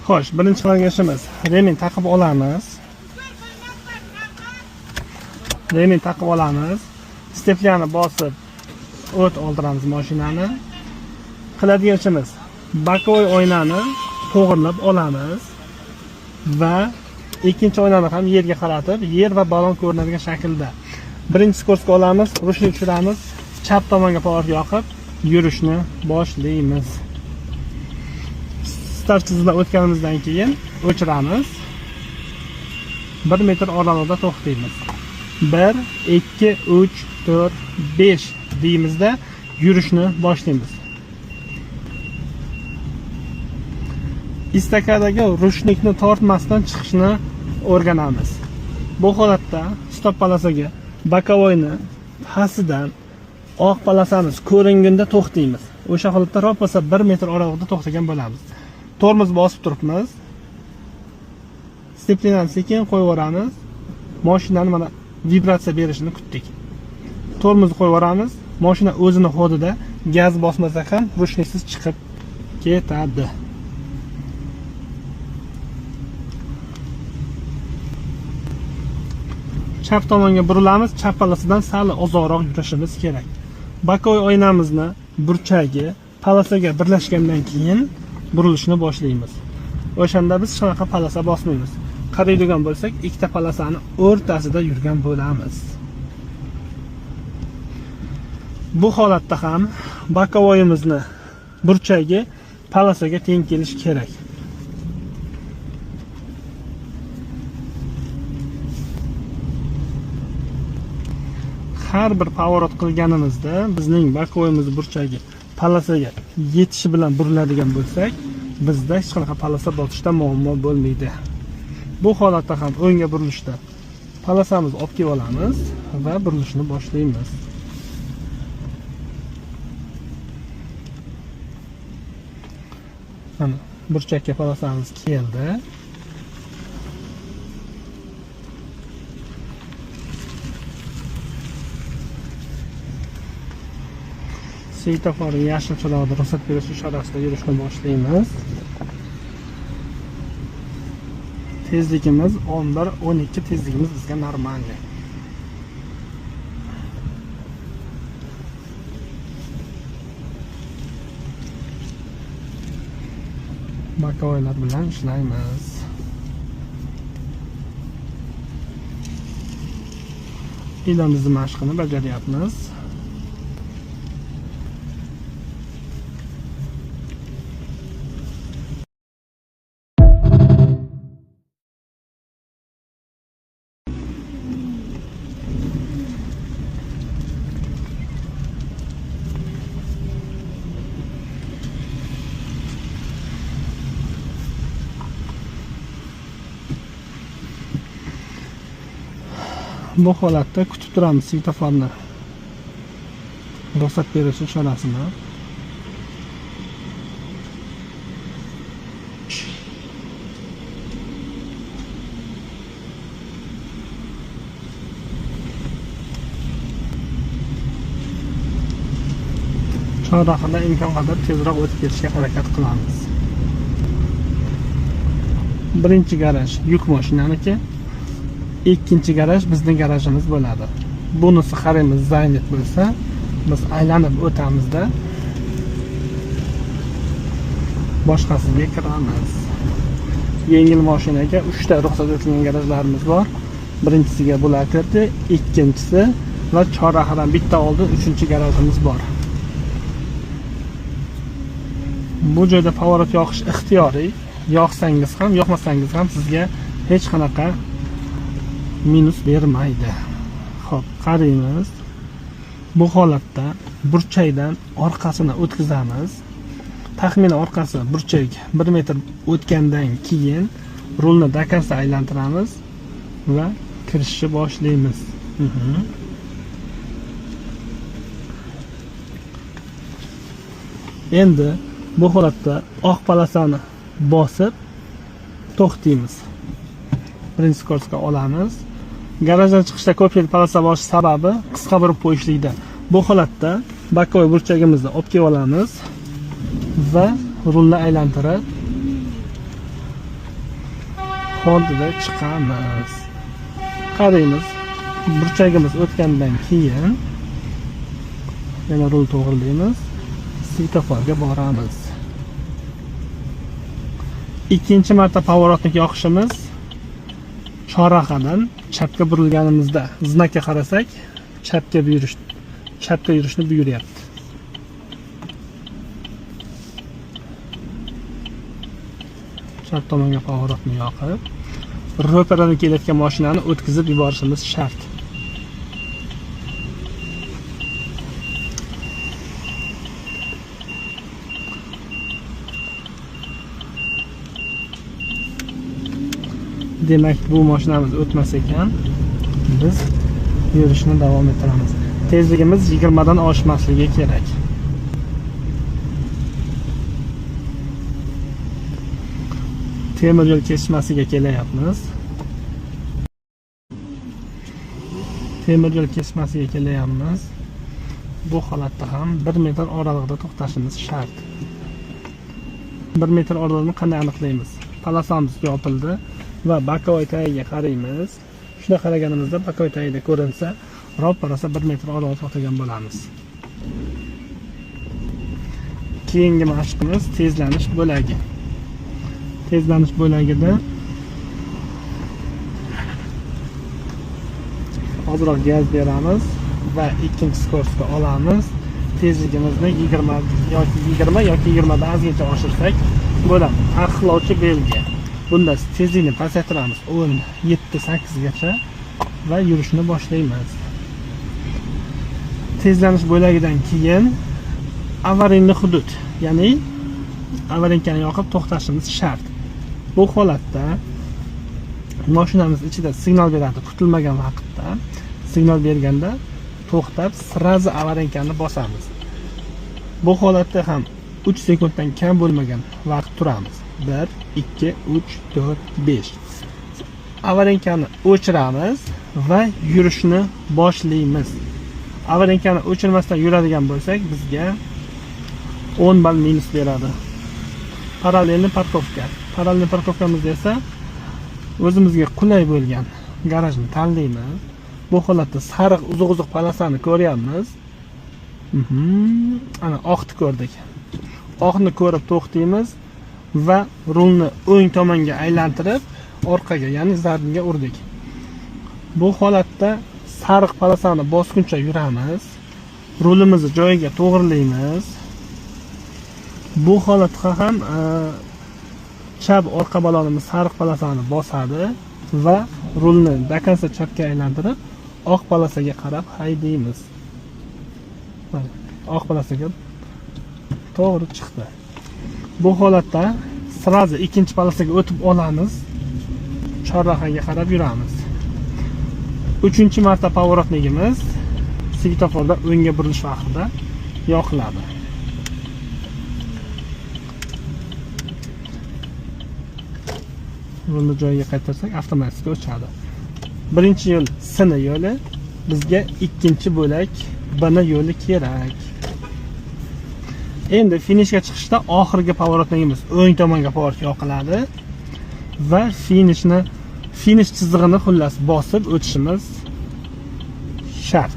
Xo'sh, birinchi qilgan ishimiz remen taqib olamiz. Remen taqib olamiz. Steplyani bosib o't oldiramiz mashinani. Qiladigan ishimiz боковой oynani to'g'irlab olamiz va ikkinchi oynani ham yerga qaratib, yer va balon ko'rinadigan shaklda. Birinchi скоростьga olamiz, ruchnik tushiramiz, chap tomonga поворот yoqib yurishni boshlaymiz. Start chizig'idan o'tganimizdan keyin o'chiramiz. 1 metr oraliqda to'xtaymiz. 1 2 3 4 5 deymizda yurishni boshlaymiz. Istakadagi ruchnikni tortmasdan chiqishni o'rganamiz. Bu holatda stop polosaga боковойni pastidan oq polosamiz ko'ringanda to'xtaymiz. O'sha holatda roppa 1 metr oraliqda to'xtagan bo'lamiz. Tormoz bosib turibmiz. Steplinani sekin qo'yib yuboramiz. Mashinani mana vibratsiya berishini kutdik. Tormozni qo'yib yuboramiz. Mashina o'zini ход ida gaz bosmasak ham ruchniksiz chiqib ketadi. Chap tomonga burilamiz, chap polosidan sal uzoqroq yurishimiz kerak. Боковой oynamizni burchagi polosaga birlashgandan keyin burilishni boshlaymiz. O'shanda biz hech qanaqa polosa bosmaymiz. Qaraydigan bo'lsak, ikkita polosani o'rtasida yurgan bo'lamiz. Bu holatda ham боковой imizni burchagi polosaga teng kelishi kerak. Har bir поворот qilganimizda bizning боковой imiz burchagi polosaga yetishi bilan buriladigan bo'lsak, bizda hech qanaqa polosa bosishda muammo bo'lmaydi. Bu holatda ham o'ngga burilishda polosamizni olib kelib olamiz va burilishni boshlaymiz. Mana burchakka polosamiz keldi. Svetoforga yashil chiroqda ruxsat berish ishorasida yurishni boshlaymiz. Tezligimiz 11, 12 tezligimiz bizga нормальный. Боковой lar bilan ishlaymiz. Ilamizni mashqini bajaryapmiz. Bu holatda kutib turamiz svetoforni ruxsat berish ishorasini. Chorrahadan imkon qadar tezroq o'tib ketishga harakat qilamiz. Birinchi garaj yuk mashinaniki, ikkinchi garaj bizning garajimiz bo'ladi. Bunisi qaraymiz занят bo'lsa, biz aylanib o'tamizda boshqasiga kiramiz. Yengil mashinaga 3 ta ruxsat etilgan garajlarimiz bor. Birinchisiga bular kirdi, ikkinchisi va chorrahadan bitta oldin uchinchi garajimiz bor. Bu joyda поворот yoqish ixtiyoriy. Yoqsangiz ham, yoqmasangiz ham sizga hech qanaqa minus bermaydi. Xo'p, qaraymiz. Bu holatda burchakdan orqasini o'tkazamiz. Taxminan orqasi burchak 1 metr o'tgandan keyin rulni до конца aylantiramiz va kirishni boshlaymiz. Endi bu holatda oq polosani bosib to'xtaymiz. Birinchi скорость ga olamiz. Garajdan chiqishda ko'pchilik polosa bosish sababi qisqa burib qo'yishlikda. Bu holatda боковой burchagimizni olib kelib olamiz va rulni aylantirib Fondida chiqamiz. Qaraymiz. Burchagimiz o'tgandan keyin yana rul to'g'rilaymiz. Svetoforga boramiz. Ikkinchi marta поворотник yoqishimiz chorrahadan chapga burilganimizda, знак ka qarasak, chapga buyurish, chapga yurishni buyuryapti. Chap tomonga поворот ni yoqib, ro'paradan kelayotgan mashinani o'tkazib yuborishimiz shart. Demak, bu mashinamiz o'tmas ekan, biz yurishni davom ettiramiz. Tezligimiz 20 dan oshmasligi kerak. Temir yo'l kesishmasiga kelyapmiz. Temir yo'l kesishmasiga kelyapmiz. Bu holatda ham 1 metr oralig'ida to'xtashimiz shart. 1 metr oralig'ini qanday aniqlaymiz? Полоса miz yopildi va боковой tagiga qaraymiz. Shunda qaraganimizda боковой tagida ko'rinsa, roppa rosa 1 metr oraliq to'xtagan bo'lamiz. Keyingi mashqimiz tezlanish bo'lagi. Tezlanish bo'lagida ozroq gaz beramiz va ikkinchi скорость ga olamiz. Tezligimizni 20 yoki 20 yoki 20 dan ozgacha oshirsak bo'ladi. Taqiqlovchi belgi. Bunda tezlikni pasaytiramiz 10, 7, 8 gacha va yurishni boshlaymiz. Tezlanish bo'lagidan keyin аварийный hudud, ya'ni аварийка ni yoqib to'xtashimiz shart. Bu holatda mashinamiz ichida signal beradi, kutilmagan vaqtda signal berganda to'xtab, сразу аварийка ni bosamiz. Bu holatda ham 3 sekunddan kam bo'lmagan vaqt turamiz. 1, 2, 3, 4, 5. Аварийка ni o'chiramiz va yurishni boshlaymiz. Аварийка ni o'chirmasdan yuradigan bo'lsak, bizga 10 ball minus beradi. Параллельный парковка. Параллельный парковка mizda esa o'zimizga qulay bo'lgan garajni tanlaymiz. Bu holatda sariq uzuq-uzuq полоса ni ko'ryapmiz. Ana oqni ko'rdik. Oqni ko'rib to'xtaymiz va rulni o'ng tomonga aylantirib, orqaga, ya'ni задний ga urdik. Bu holatda sariq полоса ni bosguncha yuramiz. Rulimizni joyiga to'g'rilaymiz. Bu holatda ham chap orqa balonimiz sariq полоса ni bosadi va rulni до конца chapga aylantirib, oq полоса ga qarab haydaymiz. Mana, oq полоса ga to'g'ri chiqdi. Bu holatda сразу ikkinchi полоса ga o'tib olamiz. Chorrahaga qarab yuramiz. Uchinchi marta поворотник imiz svetoforda o'ngga burilish vaqtida yoqiladi. Rulni joyiga qaytarsak, avtomatik o'chadi. Birinchi yo'l Sini yo'li, bizga ikkinchi bo'lak Bni yo'li kerak. Endi finishga chiqishda oxirgi поворотник imiz o'ng tomonga поворот yoqiladi va finish chizig'ini xullas bosib o'tishimiz shart.